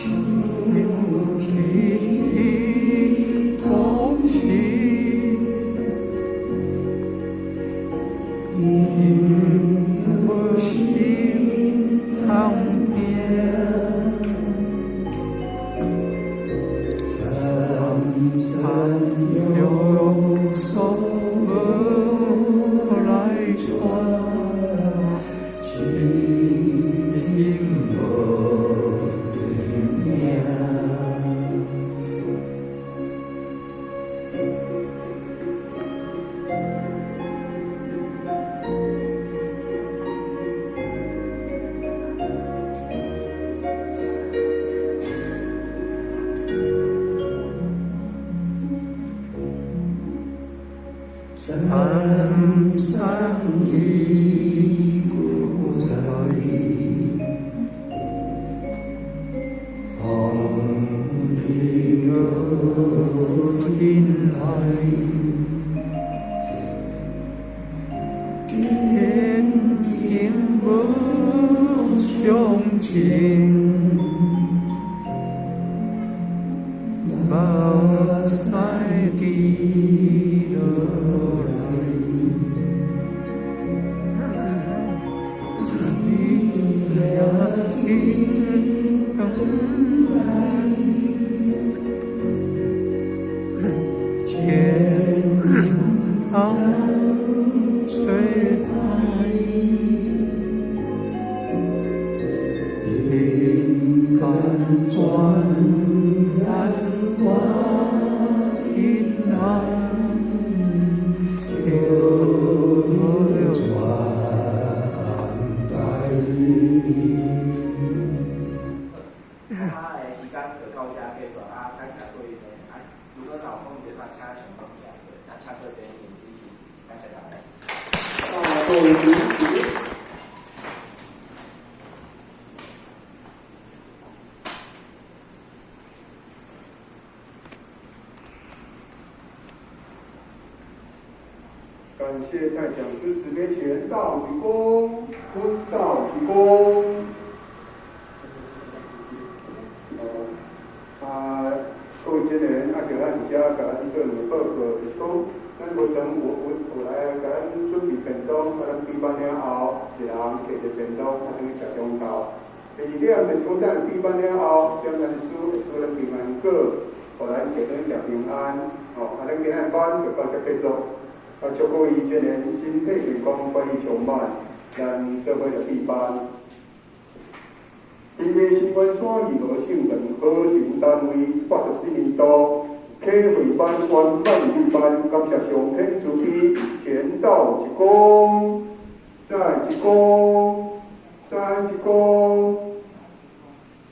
手提同时，因无心通定，三三有所无来传，至今無變影。三三一故在，风雨天来，天天无相情，目屎滴落來。一領天轉來，前頭吹台，人間轉難掛天來，叫轉台。啊，時間就到這結束啊，感謝各位坐。啊，如果若有講就煞請上講者做，啊，請各位坐支持，感謝大家。大眾支持。感謝蔡講師慈悲前道鞠躬，坤道鞠躬。啊，各位真人啊，就咱伫遮共咱做兩個報告，就是講，咱無曾有來共咱準備便當，啊，咱閉班了後，一人提一個便當，啊，轉去食中晝。第二點就是講，咱閉班了後，點咱師會賜咱平安果，予咱提轉去食平安。哦，啊，咱今仔日班就到這結束。啊，祝各位真人身體健康，歡喜充滿，咱做伙來閉班。平溪新關山二號聖人和場單位84年度啟慧班圓滿閉班，感謝上天慈悲，前道一躬，再一躬，三一躬，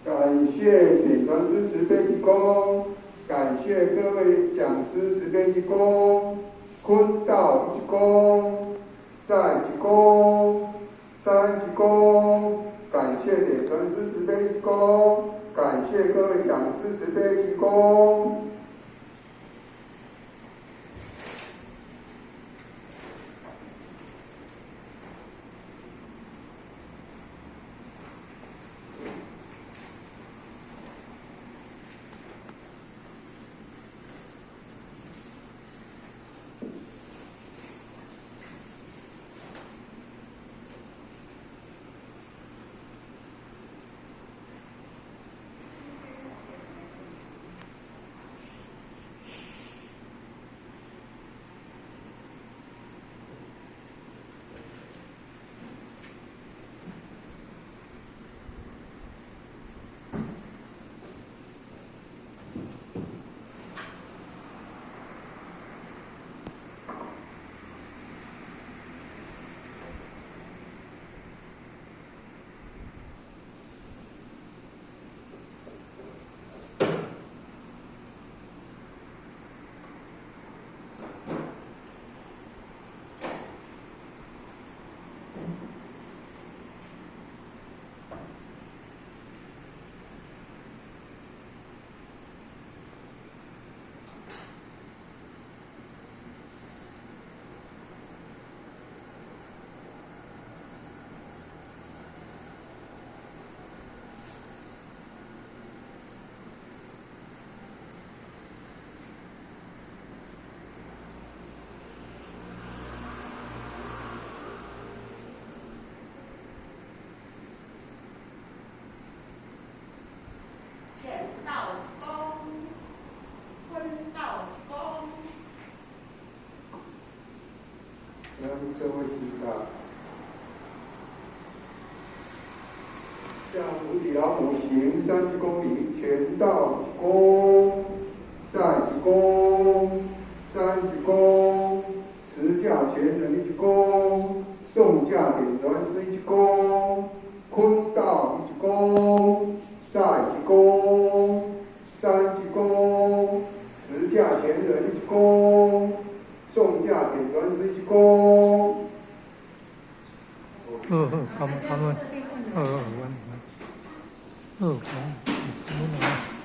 感謝點傳師慈悲一躬，感謝各位講師慈悲一躬，坤道一躬，再一躬，三一躬。感謝點傳師慈悲一躬，感謝各位講師慈悲一躬。咱做伙持架。向菩提老母行三鞠躬禮，前道一躬，再一躬，三鞠躬，持架前人一鞠躬，送駕點傳師一鞠躬，坤道一鞠躬，再一躬，三鞠躬，持架前人一鞠躬，送駕點傳師一鞠躬。好好，感感恩，好好，阮好，感感恩啊。